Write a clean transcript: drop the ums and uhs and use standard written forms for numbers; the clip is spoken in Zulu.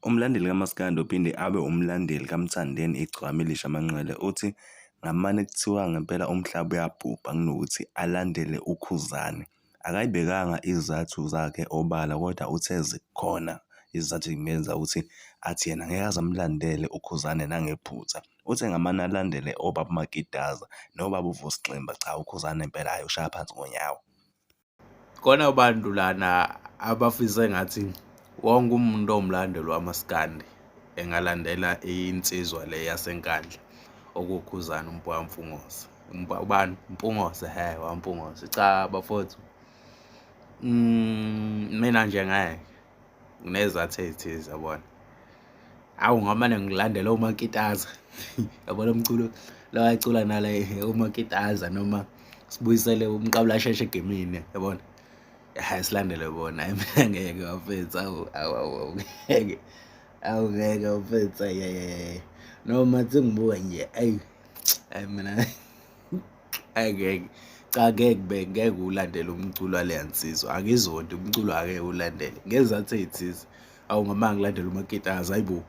Umlandeli kaMaskandi ophinde abe umlandeli kaMthandeni Igcokama Elisha Manqele uthi ngamane kuthiwa ngempela umhlaba uyabhubha kunokuthi alandele uKhuzani. Akayibekanga izizathu zakhe obala kodwa uthe zikhona izizathu ey'menza ukuthi athi yena ngeke aze amlandele uKhuzani nangephutha. Uthe ngamane alandele obaba uMakitaza nobaba uVusi Ximba, cha uKhuzani impela hhayi ushaya phansi ngonyawo. Khona abantu lana abafisa engathi wonke umuntu owumlandeli wamaskandi engalandela insizwa le yaseNkandla okuwuKhuzani uMpoya Mpungose. Ubani? Mpungose, he, waMpungose. Cha bafowethu, mina nje ngeke nginezathu ey'thize yabona. Awu ngamane ngilandele omakitaza yabona umculo lo ayicula nale omakitaza noma sibuyisele umqabulasheshe egemini yabona. Hhayi silandele bona, hhayi mina ngeke bafethu, awu awu awu ngeke, awu ngeke bafethu, ayi ayi ayi. Noma sengibuka nje ayi, ayi mina ayi ngeke. Cha ngeke be ngeke ulandele umculo waleya nsizwa, angizondi umculo angeke ulandele ngezizathu ey'thize. Awu ngamane ngilandele umakitaza, hayi bo.